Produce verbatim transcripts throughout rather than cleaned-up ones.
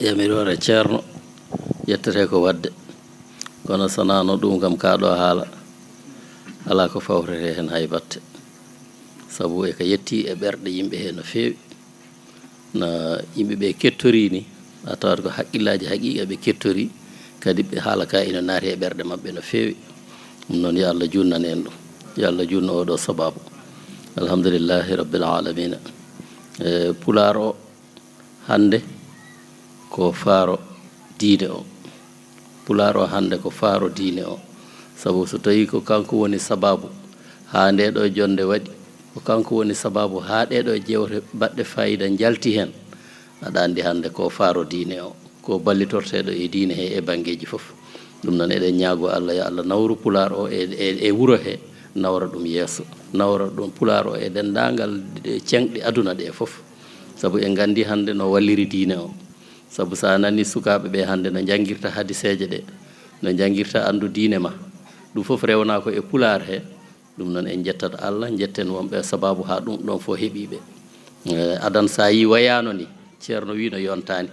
Yamiroore Ceerno, yettete ko waɗde, kono so wonaa ɗum kam, kaa ɗoo haala alaa ko fawretee heen hay batte, sabu e ka yettii e ɓerɗe yimɓe hee no feewi. No yimɓe ɓe kettorii ni, a tawat ko haqqillaaji haqiiqa ɓe kettorii, kadi ɓe haala ka ina naati e ɓerɗe maɓɓe no feewi. Ɗum noon, yo Allah juutnan en ɗum, yo Allah juutnu oo ɗoo sabaabu. Alhamdulillahi rabbil aalamiina. E, Pulaar o hannde ko faaro diine o. Pulaar o hannde ko faaro diine o. Sabu so tawii ko kanko woni sabaabu haa ndee ɗoo jonnde waɗi, ko kanko woni sabaabu haa ɗee ɗoo jeewte baɗɗe faayiida njalti heen, aɗa anndi hannde ko faaro diine o, ko ballitorteeɗo e diine he e banngeeji fof. Ɗum noon, eɗen ñaagoo Allah, yo Allah nawru Pulaar o e, e, e wuro he, nawra ɗum yeeso, nawra ɗum Pulaar o e denndaangal ceŋɗe aduna ɗe fof. Sabu en nganndi hannde no walliri diine o. Sabu so a nanii sukaaɓe ɓe hannde no njanngirta hadiseeje ɗe, no njanngirta anndu diine ma, ɗum fof rewnaa ko e Pulaar he. Ɗum noon, en njettat Allah, njetten wonɓe sabaabu haa ɗum ɗoon fof heɓii ɓe. Eh, adan so a yii wayaano ni, Ceerno wii no yontaani.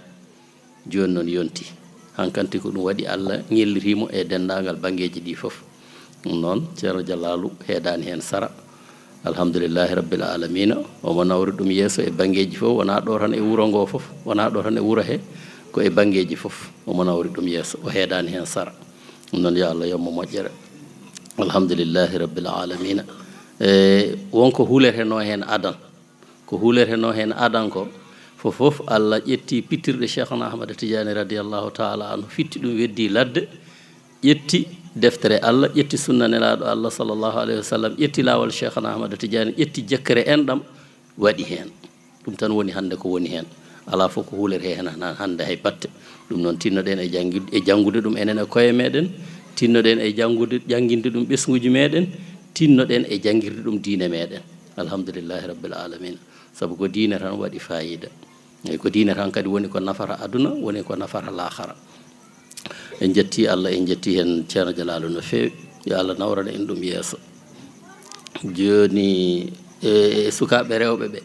Jooni noon yonti. Hankanti ko ɗum waɗi Allah ŋelliri mo e denndaangal banngeeji ɗi fof. Ɗum noon, Ceerno Jalaalu heedaani heen sara. Alhamdulillahi rabbil aalamiina. Omo nawri ɗum yeeso e banngeeji fof, wonaa ɗo tan e wuro ngo fof, wonaa ɗo tan e wuro he, ko e banngeeji fof omo nawri ɗum yeeso, o heedaani heen sara. Ɗum noon, yo Allah yoɓ mo moƴƴere. Alhamdulillahi rabbil aalamiina. E, won ko huletenoo heen adan. Ko huletenoo heen adan ko, fof fof Allah ƴetti pittirɗe Cheikhna Ahmad Tidiane radiyallahu taala anhu, fitti ɗum, weddi ladde, ƴetti deftere Allah, ƴetti sunna Nelaaɗo Allah sallallahu alayhi wa sallam, ƴetti laawol Cheikhna Ahmad Tidiane, ƴetti jekkere enɗam, waɗi heen. Ɗum tan woni hannde ko woni heen. Alaa fof ko huletee heen han-, hannde hay batte. Ɗum noon, tinnoɗen e janngi-, e janngude ɗum enen e koye meɗen, tinnoɗen e janngude, jannginde ɗum ɓesnguuji meɗen, tinnoɗen e janngirde ɗum diine meɗen. Alhamdulillahi rabbil aalamiina. Sabu ko diine tan waɗi faayiida. Eyi, ko diine tan kadi woni ko nafata aduna, woni ko nafata laakara. En njetti Allah, en njetti heen Ceerno Jalaalu no feewi. Yo Allah nawran en ɗum yeeso. Jooni, e, e sukaaɓe rewɓe ɓe,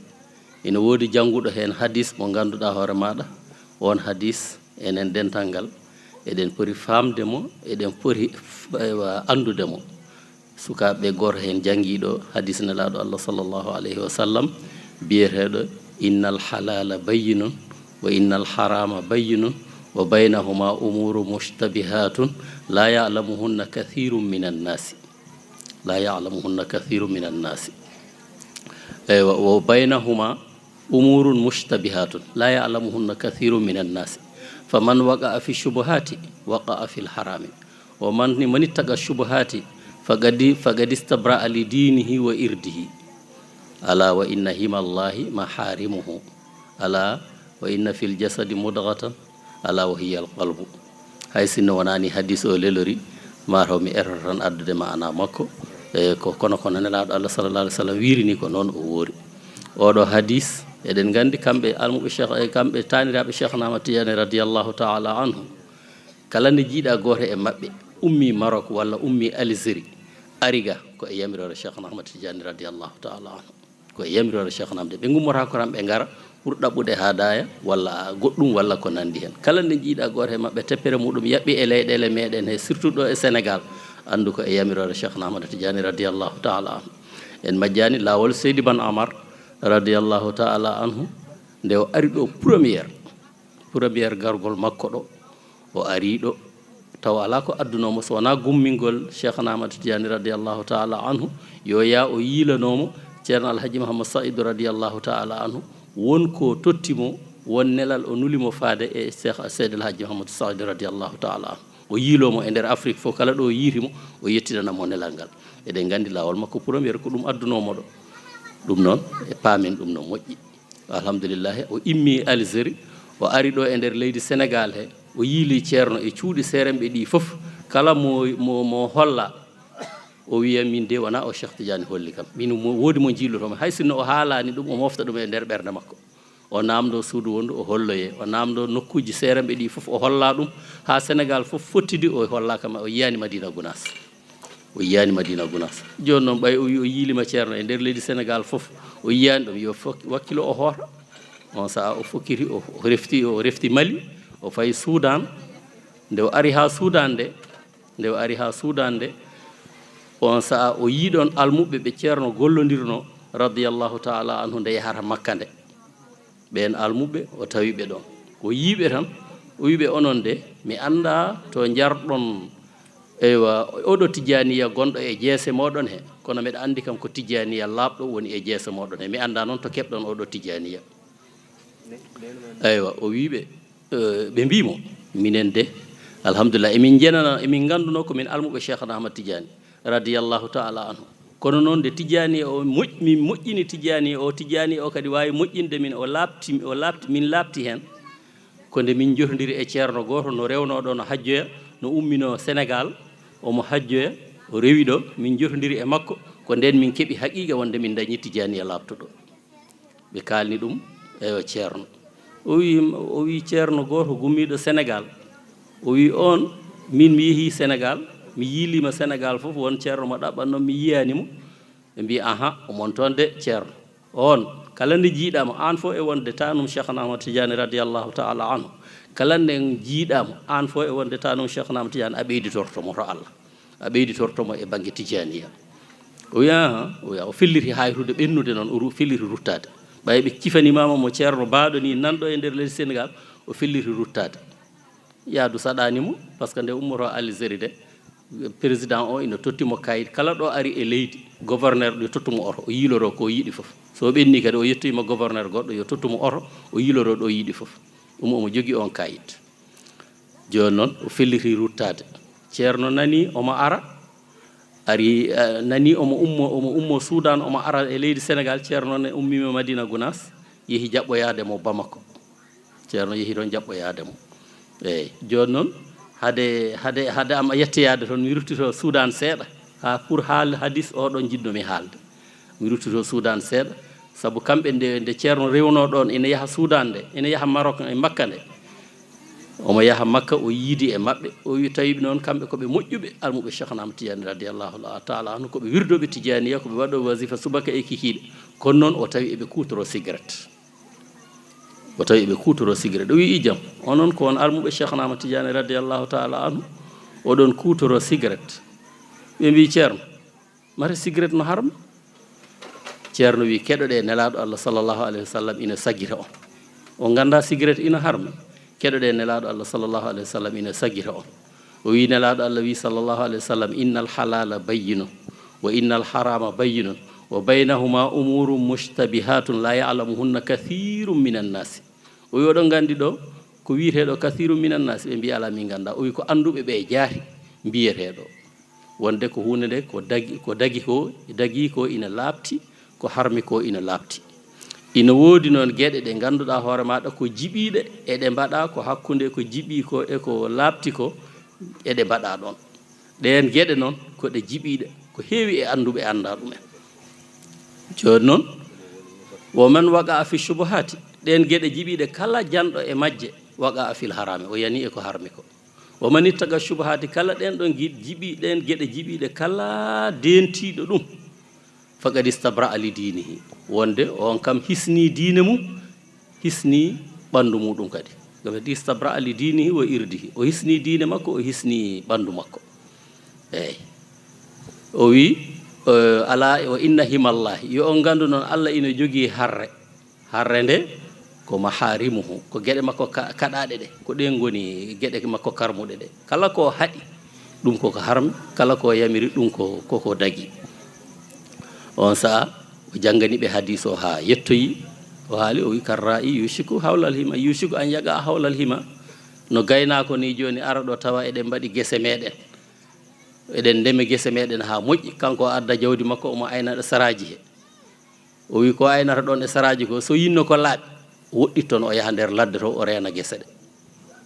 ina woodi jannguɗo heen hadis mo ngannduɗaa hoore maaɗa, oon hadis enen dental ngal, eɗen poti faamde mo, eɗen poti f-, ewa, anndude mo. Sukaaɓe, gooto heen janngiiɗo hadis Nelaaɗo Allah sallallahu alayhi wa sallam, biyeteeɗo, "Innal halaala bayyinun, wa innal haraama bayyinun, wa baynahuma umuuru mushtabihaatun, laa ya'lamuhunna kathiirun minan naasi." Laa ya'lamuhunna kathiirun minan naasi. Eywa, "Wa baynahuma umuurun mushtabihaatun, laa ya'lamuhunna kathiirun minan naasi. Faman waqa'a fi shubuhaati, waqa'a fil haraami. Wa man, man ittaqa shubuhaati, faqad, faqad istabra'a li diinihi wa irdihi. Alaa wa inna himallaahi mahaarimuhu. Alaa wa inna fil jasadi mudghatan, alaa wa hiyal qalbu." Hay sinno wonaani hadis o lelori, mataw mi etoto tan addude maana makko. E, ko, kono, kono Nelaaɗo Allah sallallahu alayhi wa sallam wiiri ni, ko noon o woori. Oɗo hadis, eɗen nganndi kamɓe almuɓe Cheikh, e kamɓe taaniraaɓe Cheikhna Ahmad Tidiane radiyallahu taala anhu. Kala nde njiiɗa gooto e maɓɓe ummii Maroc walla ummii Algérie, ari ga, ko e yamiroore Cheikhna Ahmad Tidiane radiyallahu taala anhu. Ko e yamiroore Cheikhna Ahmad. Ɓe ngummotaako tan ɓe ngara pour ɗaɓɓude hadaya walla goɗɗum walla ko nanndi heen. Kala nde njiiɗa gooto e maɓɓe, teppere muɗum yaɓɓi e leyɗeele meɗen he, surtout ɗo e Sénégal, anndu ko e yamiroore Cheikhna Ahmad Tidiane radiyallahu taala anhu. En majjaani laawol Seydi Ban Amar radiyallahu taala anhu, nde o ari ɗo première, première gargol makko ɗo, o ari ɗo, tawa alaa ko addunoo mo so wonaa gummingol Cheikhna Ahmad Tidiane radiyallahu taala anhu, yo yaa o yiilanoo mo Ceerno Alhaji Mouhammad Saïd radiyallahu taala anhu, won ko totti mo, won nelal o nuli mo faade e Cheikh Seydi Alhaji Mouhammad Saïd radiyallahu taala anhu. O yiiloo mo e nder Afrique fof, kala ɗo o yiiti mo, o yettinana mo nelal ngal. Eɗen nganndi laawol makko première ko ɗum addunoo mo ɗo. Ɗum noon, e paamen ɗum no moƴƴi. Alhamdulillahi, o immi Algérie, o ari ɗo e nder leydi Sénégal he, o yiili Ceerno e cuuɗi seeremɓe ɗi fof, kala mo, mo, mo holla, o wiya, "Min de wonaa o Cheikh Tidiane holli kam. Min mo, woodi mo njiilotomi." Hay sinno o haalaani ɗum, o mofta ɗum e nder ɓernde makko. O naamndo suudu wondu, o holloyee. O naamndo nokkuuji seeremɓe ɗi fof, o holla ɗum. Haa Sénégal fof fottidi, o hollaaka ma, o yiyaani Madina Gunaas. O yiyaani Madina Gunaas. Jooni noon, ɓay o wi o yiilima Ceerno e nder leydi Sénégal fof, o yiyaani ɗum, yo fok-, wakkilo o hoota. On sahaa o fokkiti, o, o refti, o refti Mali, O fayi Suudan. Nde o ari haa Suudan nde, nde o ari haa Suudan nde, on sa'a o yii ɗon almuɓɓe ɓe Ceerno gollondirno, radiyallahu ta'ala anhu, nde yahata Makka nde. Ɓeen almuɓɓe, o tawi ɓe ɗon. O yii ɓe tan, o wii ɓe, "Onon de, mi anndaa to njarɗon, eywa, oɗo Tijaniya gonɗo e jeese mooɗon he, kono miɗa anndi kam ko Tijaniya laaɓɗo woni e jeese mooɗon he. Mi anndaa noon to keɓɗon oɗo Tijaniya." Eywa, o wii ɓe, eh, ɓe mbii mo, "Minen de, alhamdulillah, emin njenana, emin nganndunoo ko min almuɓe Cheikhna Ahmad Tidiane, radiyallahu ta'ala anhu. Kono noon nde Tidiane o moƴ-, min moƴƴini Tidiane o, Tidiane o kadi waawi moƴƴinde min, o laaɓti, o laaɓti, min laaɓti heen. Ko nde min njotondiri e ceerno gooto no rewnoo ɗo no hajjoya, no umminoo Senegaal, omo hajjoya, o rewi ɗo, min njotondiri e makko, ko ndeen min keɓi haqiiqa wonde min ndañi Tidiane laaɓtuɗo." Ɓe kaalni ɗum, eywa, ceerno. O wi, o wi, "Ceerno gooto gummiiɗo Senegaal." O wi, "On, min mi yehii Senegaal, mi yiiliima Senegaal fof, won ceerno mo ɗaɓɓan noon, mi yiyaani mo." Ɓe mbi, "Aha, omon toon de, ceerno. On, kala nde jiiɗaama, aan fof e wonde taanum Cheikhna Ahmad Tidiane radiyallahu ta'ala anhu, kala nde jiiɗaama, aan fof e wonde taanum Cheikhna Ahmad Tidiane, a ɓeyditorto mo to Allah. A ɓeyditorto mo e bannge Tijaniya." O wiya, "Aha." O wiya, o felliti hayrude ɓennude noon, o ru-, felliti ruttaade. Ɓay ɓe cifanimaama mo ceerno baaɗo ni, nanɗo e nder leydi Senegaal, o felliti ruttaade. Yaadu saɗaani mo, par ce que nde ummoto Algérie de, président o ina totti mo kayit. Kala ɗo ari e leydi, gouverneur ɗo tottu mo oto, o yiiloro ko yiɗi fof. So o ɓenni kadi, o yettoyima gouverneur goɗɗo, yo tottu mo oto, o yiiloro ɗo yiɗi fof. Ɗum omo jogii on kayit. Jooni noon, o felliti ruttaade. Ceerno nani omo ara, ari, eh, nani omo ummo, omo ummo Suudan, omo ara e leydi Senegaal. Ceerno ne ummima Madina Gunaas, yehi jaɓɓoyaade mo Bamako. Ceerno yehi toon jaɓɓoyaade mo. Eeyi, jooni noon, hade, hade, hade am yettoyaade toon, mi ruttito Suudan seeɗa, haa pour haal hadis o ɗon njiɗno mi haalde. Mi ruttito Suudan seeɗa, sabu kamɓe nde, nde ceerno rewnoo ɗoon, ina yaha Suudan nde, ina yaha Marok e Makka nde. Omo yaha Makka, o yiidi e maɓɓe, o wi tawi ɓe noon kamɓe ko ɓe moƴƴuɓe, almuɓe Cheikhna Ahmad Tidiane radiyallahu ta'ala anhu, ko ɓe wirdooɓe Tijaniya, ko ɓe waɗooɓe wasifa subaka e kikiiɗe. Kono noon o tawi eɓe kuutoroo cigarette. O tawi eɓe kuutoroo cigarette. O wi, "Ijam, onon ko on almuɓe Cheikhna Ahmad Tidiane radiyallahu ta'ala anhu, oɗon kuutoroo cigarette." Ɓe mbi, "Ceerno, mate cigarette no harmi?" Ceerno wi, "Keɗoɗe Nelaaɗo Allah sallallahu alayhi wa sallam ina saggita on. On nganndaa cigarette ina harmi? Keɗoɗe Nelaaɗo Allah sallallahu alayhi wa sallam ina saggita on." O wi, "Nelaaɗo Allah wi sallallahu alayhi wa sallam, innal halala bayyinun, wa innal harama bayyinun, wa baynahuma umurun mushtabihatun la ya'lamuhunna kathirun minan nasi." O wi, "Oɗon nganndi ɗo, ko wiyeteeɗo kathirun minan nasi?" Ɓe mbi, "Alaa, min nganndaa." O wi, "Ko annduɓe ɓe jaari mbiyeteeɗo." Wonde ko huunde nde ko dagi, ko dagi ko, dagi ko ina laaɓti, ko harmi ko ina laaɓti. Ina woodi noon geɗe ɗe ngannduɗaa hoore maaɗa ko jiɓiiɗe, eɗe mbaɗa ko hakkunde ko jiɓi ko e ko laaɓti ko, eɗe mbaɗa ɗoon. Ɗeen geɗe noon ko ɗe jiɓiiɗe, ko heewi e annduɓe annda ɗumen. Jooni noon, "Wa man waqa fi shubuhati," ɗeen geɗe jiɓiiɗe, kala janɗo e majje, "waqa fil harami," o yani e ko harmi ko. "Wa man ittaqa shubuhati," kala ɗeen ɗon gi-, jiɓi, ɗeen geɗe jiɓiiɗe, kala deentiiɗo ɗum, "faqad istabra li dinihi," wonde on kam hisni diine mum, hisni ɓanndu muɗum kadi. "Faqad istabra li dinihi wa irdihi," o hisni diine makko, o hisni ɓanndu makko. Eeyi. O wi, eh, "Ala wa inna himallahi," yo on nganndu noon Allah ina jogii harre. Harre nde ko maharimuhu, ko geɗe makko ka-, kaɗaaɗe ɗe, ko ɗeen ngoni geɗe makko karmuɗe ɗe. Kala ko haɗi, ɗum koko harmi, kala ko yamiri, ɗum ko, koko dagi. On sa'a, o janngani ɓe hadis o haa yettoyi, o haali, o wi, "Karra'i yushiku hawlal hima, yushiku an yaqa hawlal hima." No gaynaako ni jooni ara ɗo tawa eɗen mbaɗi gese meɗen. Eɗen ndeme gese meɗen haa moƴƴi, kanko o adda jawdi makko, omo ayna ɗo saraaji he. O wi ko aynata ɗon e saraaji ko, so yinno ko laaɓi, o woɗɗitton o yaha nder ladde to, o reena gese ɗe.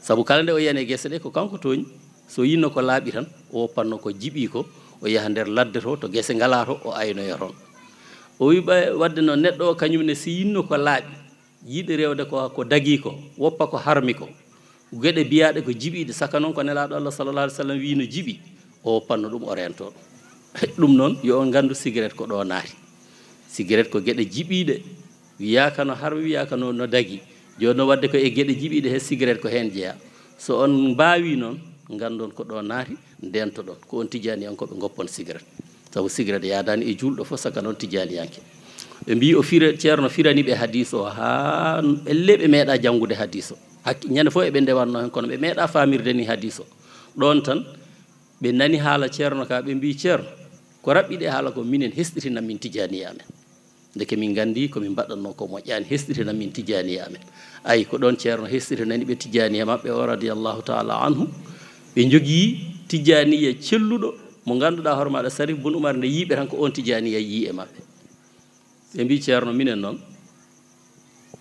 Sabu kala nde o yani e gese ɗe, ko kanko tooñi. So yinno ko laaɓi tan, o woppanno ko jiɓi ko, o yaha nder ladde to, to gese ngalaa to, o aynoya toon. O wi ɓay-, wadde noon neɗɗo o, kañum ne, si yinno ko laaɓi, yiɗi rewde ko, ko dagi ko, woppa ko harmi ko. Geɗe biyaaɗe ko jiɓiiɗe, saka noon ko Nelaaɗo Allah sallallahu alaihi wasallam wii no jiɓi, o woppanno ɗum, o reento ɗum. Ɗum noon, yo on nganndu cigarette ko ɗo naati. Cigarette ko geɗe jiɓiiɗe, wiyaaka no harmi, wiyaaka no, no dagi. Jooni noon, wadde ko e geɗe jiɓiiɗe he cigarette ko heen jeyaa. So on mbaawi noon, nganndon ko ɗo naati, ndeentoɗon. Ko on tijjaaniyankooɓe ngoppon sigaret. Sabu sigaret yaadaani e juulɗo fof, saka noon tijjaaniyanke. Ɓe mbii o fira, Ceerno firani ɓe hadiis o haa ellee ɓe meeɗa janngude hadiis o. Hakki, ñande fof eɓe ndewatnoo heen, kono ɓe meeɗa faamirde ni hadiis o. Ɗoon tan, ɓe nani haala Ceerno ka, ɓe mbii, "Ceerno, ko raɓɓiɗi e haala ko, minen hesɗitinan min tijjaaniya amen." Ndeke min nganndi ko min mbaɗatnoo ko moƴƴaani, hesɗitinan min tijjaaniya amen. Ay, ko ɗoon Ceerno hesɗitinani ɓe tijjaaniya maɓɓe o, radiyallahu taala anhu. Ɓe njogii tijjaaniya celluɗo, mo ngannduɗaa hoore maaɗa Sarif Bun Umar, nde yii ɓe tan ko oon tijjaaniya yii e maɓɓe. Ɓe mbii, "Ceerno, minen noon,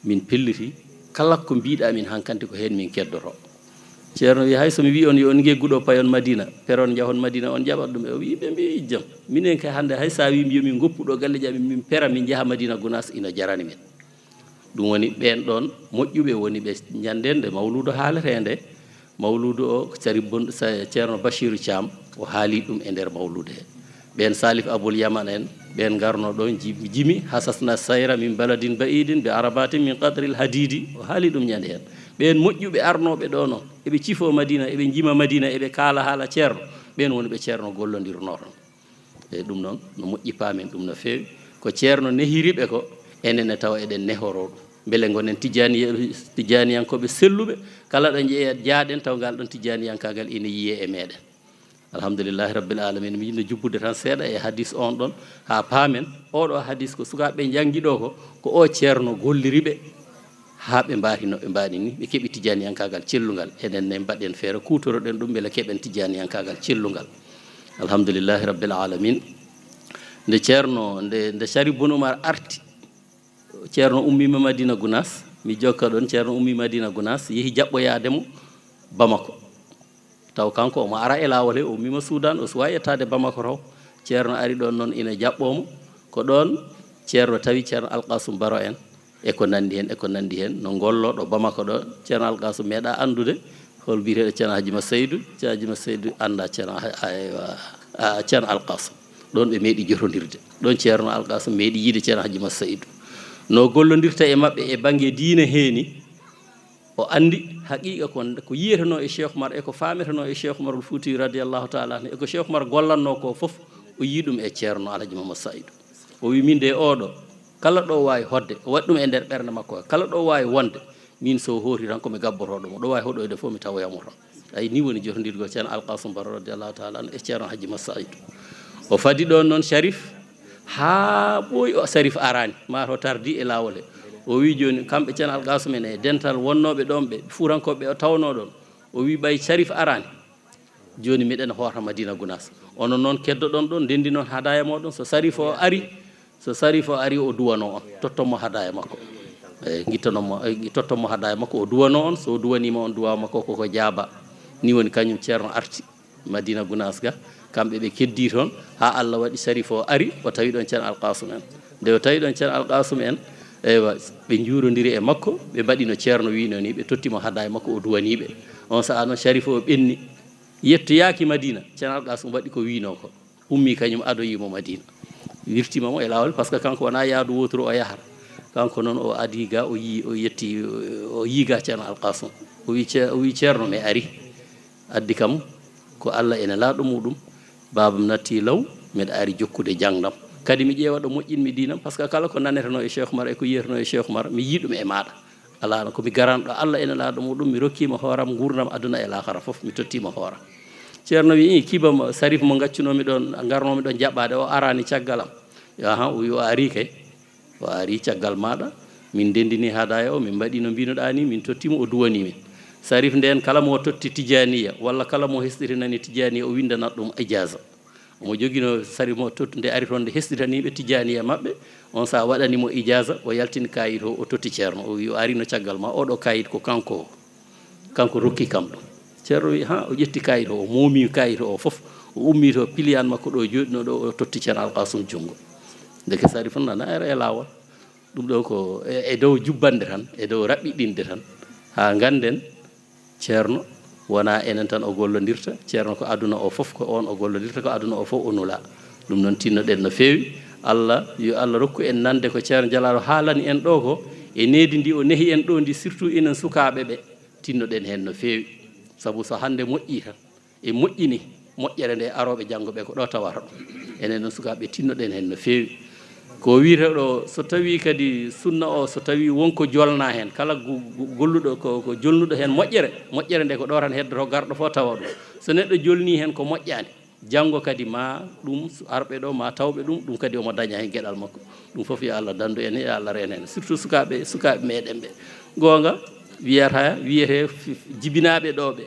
min pelliti, kala ko mbiiɗaa min hankante ko heen min keddotoo." Ceerno wii, "Hay so mi wii on yo on ngeggu ɗo payon Madina, peron njahon Madina, on jaɓat ɗum?" O wii, ɓe mbii, "Jam, minen kay hannde hay so a wii mi yo min ngoppu ɗo galleeji amen, min pera, min njaha Madina Gunaas, ina jarani min." Ɗum woni ɓeen ɗoon moƴƴuɓe woni ɓe ñande nde mawluudo haaletee nde, mawluudo o, Sarif Bun-, Sa-, Ceerno Bachiru Caam, o haali ɗum e nder mawluudo he. Ɓeen Salif Abul Yaman en, ɓeen ngarno ɗoon, ji-, jimi, "Hasasna sayra min baladin ba'idin bi arabatin min qatril hadidi." O haali ɗum ñande heen. Ɓeen moƴƴuɓe arnooɓe ɗo noon, eɓe cifoo Madina, eɓe njima Madina, eɓe kaala haala Ceerno, ɓeen woni ɓe Ceerno gollondirnoo toon. E ɗum noon, no moƴƴi paamen ɗum no feewi. Ko Ceerno nehiri ɓe ko, enen ne tawa eɗen nehoroo ɗum. Mbele ngonen tijjaaniya-, tijjaaniyankooɓe selluɓe, kala ɗo njeeya-, jaaɗen taw ngal ɗoon tijjaaniyankaagal ina yiyee e meeɗen. Alhamdulillahi Rabbil Alamin. Mi yiɗno jubbude tan seeɗa e hadis on ɗon, haa paamen. Oɗo hadis ko sukaaɓe njanngi ɗo ko, ko o Ceerno golliri ɓe, haa ɓe mbaati no ɓe mbaɗi ni, ɓe keɓi tijjaaniyankaagal cellungal. Enen ne mbaɗen feere, kuutoroɗen ɗum, mbele keɓen tijjaaniyankaagal cellungal. Alhamdulillahi Rabbil Alamin. Nde Ceerno, nde, nde Sharif Bun Umar arti, Ceerno ummiima Madina Gunaas, mi jokka ɗon, Ceerno ummii Madina Gunaas, yehi jaɓɓoyaade mo Bamako. Taw kanko omo ara e laawol he, o ummiima Suudan, o suwaa yettaade Bamako taw. Ceerno ari ɗon noon ina jaɓɓoo mo. Ko ɗoon Ceerno tawi Ceerno Alqasum Baro en, e ko nanndi heen, e ko nanndi heen, no ngolloo ɗo Bamako ɗo. Ceerno Alqasum meeɗaa anndude hol biyeteeɗo Ceerno Hajji Mat Saydu. Ceerno Hajji Mat Saydu anndaa Ceerno Ha-, aywa, a, Ceerno Alqasum. Ɗoon ɓe meeɗi jotondirde. Ɗoon Ceerno Alqasum meeɗi yiyde Ceerno Hajji Mat Saydu. No gollondirta e maɓɓe e bannge diine heeni, o anndi haqiiqa ko, ko yiyetenoo e Cheikh Umar, e ko faametenoo e Cheikh Umarul Fuuti radiyallahu taala anhu, e ko Cheikh Umar gollannoo ko fof, o yii ɗum e Ceerno Alhaji Mamadou Saïdou. O wi, "Min de oɗo, kala ɗo waawi hoɗde, o waɗi ɗum e nder ɓernde makko, kala ɗo waawi wonde, min so hooti tan ko mi gabbotooɗo mo, ɗo waawi hoɗoyde fof mi tawoya mo toon." Ay, ni woni jotondirgol Ceerno Alqasum Baro radiyallahu taala anhu e Ceerno Hajji Mat Saïdou. O fadi ɗoon noon Sharif, haa ɓooyi o Sharif araani, maa to tardi e laawol he. O wi, "Jooni kamɓe Ceerno Alqasum en e dental wonnooɓe ɗoon ɓe, Fuutankooɓe o tawnoo ɗoon." O wi, "Ɓay Sharif araani, jooni miɗen hoota Madina Gunaas. Onon noon keddoɗon ɗoon, ndenndi noon hadaaya mooɗon, so Sharif o ari, so Sharif o ari o duwanoo on, totton mo hadaaya makko. Eyi, ngittonon mo, eyi, totton mo hadaaya makko, o duwanoo on, so o duwaniima on duwaaw makko koko jaaba." Ni woni kañum Ceerno arti Madina Gunaas ga, kamɓe ɓe keddii toon, haa Allah waɗi Sharif o ari, o tawi ɗoon Ceerno Alqasum en. Nde o tawi ɗoon Ceerno Alqasum en, eywa, ɓe njuurondiri e makko, ɓe mbaɗi no Ceerno wiinoo ni, ɓe totti mo hadaaya makko, o duwanii ɓe. On sahaa noon Sharif o ɓenni, yettoyaaki Madina, Ceerno Alqasum waɗi ko wiinoo ko. Ummii kañum adoyii mo Madina. Wirtiima mo e laawol, par ce que kanko wonaa yaadu wooturu o yahata. Kanko noon o adii ga, o yii, o yetti, o yii ga Ceerno Alqasum. O wii, "Ce-, o wii, Ceerno, mi ari. Addi kam ko Allah e Nelaaɗo muɗum. Baabam natti law, miɗa ari jokkude jaŋdam. Kadi mi ƴeewa ɗo moƴƴinmi diinam, par ce que kala ko nanetenoo e Cheikh Umar e ko yiyetenoo e Cheikh Umar, mi yii ɗum e maaɗa. Alaa ko mi garanɗo Allah e Nelaaɗo muɗum, mi rokkiima hooram nguurndam aduna e laakara fof, mi tottiima hooram." Ceerno wi, "Ii, kiba mo, Sharif mo ngaccunoomi ɗoon, ngarnoomi ɗoon jaɓɓaade, o araani caggal am?" Yo, "Ahan," o wi, "O arii kay. O arii caggal maaɗa. Min ndenndinii hadaaya o, min mbaɗii no mbiinoɗaa ni, min tottii mo, o duwanii min." Sharif ndeen, kala mo totti Tijaaniya, walla kala mo hesɗitinani Tijaaniya, o winndanat ɗum ijaaza. Omo joginoo Sharif mo tot-, nde ari toon, nde hesɗitanii ɓe Tijaaniya maɓɓe, on sahaa waɗani mo ijaaza, o yaltini kaayit o, o totti Ceerno. O wi, "O arino caggal ma, oɗo kaayit ko kanko o. Kanko rokki kam ɗum." Ceerno wi, "Ha?" O ƴetti kaayit o, o moomi kaayit o fof, o ummii to piliyaan makko ɗo jooɗinoo ɗo, o totti Ceerno Alqasum junngo. Ndeke Sharif nana ara e laawol. Ɗum ɗo ko e, e dow jubbande tan, e dow raɓɓiɗinde tan, haa ngannden Ceerno wonaa enen tan o gollondirta, Ceerno ko aduna o fof, ko oon o gollondirta, ko aduna o fof o nulaa. Ɗum noon, tinnoɗen no feewi. Allah, yo Allah rokku en nande ko Ceerno Jalaalu haalani en ɗo ko, e nehdi ndi o nehi en ɗo ndi, surtout enen sukaaɓe ɓe, tinnoɗen heen no feewi. Sabu so hannde moƴƴii tan, e moƴƴini, moƴƴere nde arooɓe janngo ɓe ko ɗo tawata ɗum. Enen noon sukaaɓe tinnoɗen heen no feewi. Ko wiyata ɗo, so tawii kadi sunna o, so tawii won ko jolna heen, kala gu-, gu-, golluɗo ko, ko jolnuɗo heen moƴƴere, moƴƴere nde ko ɗo tan heddoto, garɗo fof tawa ɗum. So neɗɗo jolnii heen ko moƴƴaani, janngo kadi ma ɗum arɓe ɗo, ma tawɓe ɗum, ɗum kadi omo daña heen geɗal makko. Ɗum fof yo Allah danndu en, yo Allah reen en. Surtout sukaaɓe, sukaaɓe meɗen ɓe. Goonga wiyata, wiyete f-, jibinaaɓe ɗo ɓe.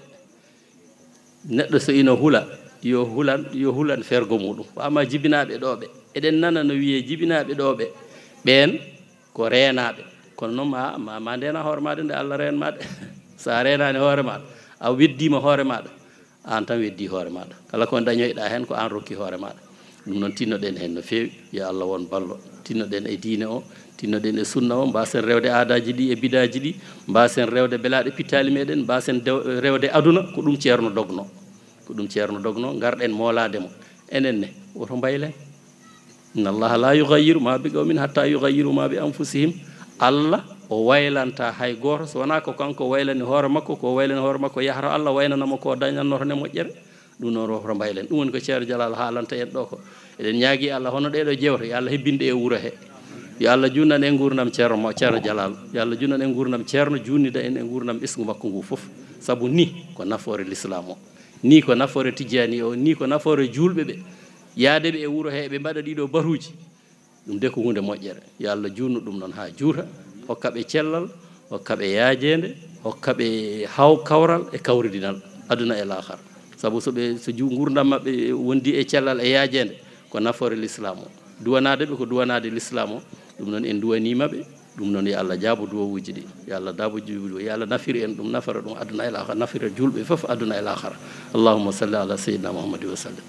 Neɗɗo so ina hula, yo hulan, yo hulan fergo muɗum. Ko ama jibinaaɓe ɗo ɓe. Eɗen nana no wiyee jibinaaɓe ɗo ɓe. Ɓeen ko reenaaɓe. Kono noon ma, ma, ma ndeena hoore maaɗa nde Allah reen maaɗa. So a reenaani hoore maaɗa, a weddiima hoore maaɗa, aan tan weddii hoore maaɗa. Kala ko dañoyɗaa heen ko aan rokki hoore maaɗa. Ɗum noon tinnoɗen heen no feewi. Yo Allah won ballo. Tinnoɗen e diine o, tinnoɗen e sunna o, mbaasen rewde aadaaji ɗi e bidaaji ɗi, mbaasen rewde belaaɗe pittaali meɗen, mbaasen dew-, rewde aduna, ko ɗum Ceerno dogno. Ko ɗum Ceerno dogno, ngarɗen moolaade mo. Enen ne, woto mbaylen. Inna Allaha la yughayyiru ma bi qawmin hatta yughayyiru ma bi anfusihim. Allah o waylanta hay gooto, so wonaa ko kanko waylani hoore makko, ko waylani hoore makko yahata Allah waynana mo ko dañannoto ne moƴƴere. Ɗum noon, woto mbaylen. Ɗum woni ko Ceerno Jalal haalanta en ɗo ko. Eɗen ñaagi Allah, hono ɗee ɗo jeewte, yo Allah hebbin ɗe e wuro he. Yo Allah junnan en nguurndam Ceerno mo, Ceerno Jalal. Yo Allah junnan en nguurndam Ceerno, junnida en e nguurndam ɓesngu makko ngu fof. Sabu ni ko nafoore Lislaam o. Ni ko nafoore Tijjaani o, ni ko nafoore juulɓe ɓe. Yaade ɓe e wuro he, ɓe mbaɗa ɗiɗo batuuji. Ɗum de ko huunde moƴƴere. Yo Allah juutnu ɗum noon haa juuta, hokka ɓe cellal, hokka ɓe yaajeende, hokka ɓe haw-, kawral e kawridinal, aduna e laakara. Sabu so ɓe, so ju-, nguurndam maɓɓe wondi e cellal e yaajeende, ko nafoore Lislaam o. Duwanaade ɓe ko duwanaade Lislaam o, ɗum noon en duwaniima ɓe, ɗum noon yo Allah jaabo duwawuuji ɗi, yo Allah jaabo duwawuuji ɗi, yo Allah nafir en ɗum, nafara ɗum aduna e laakara, nafira juulɓe fof aduna e laakara. Allahumma salli ala sayyidina Muhammadin wa sallim.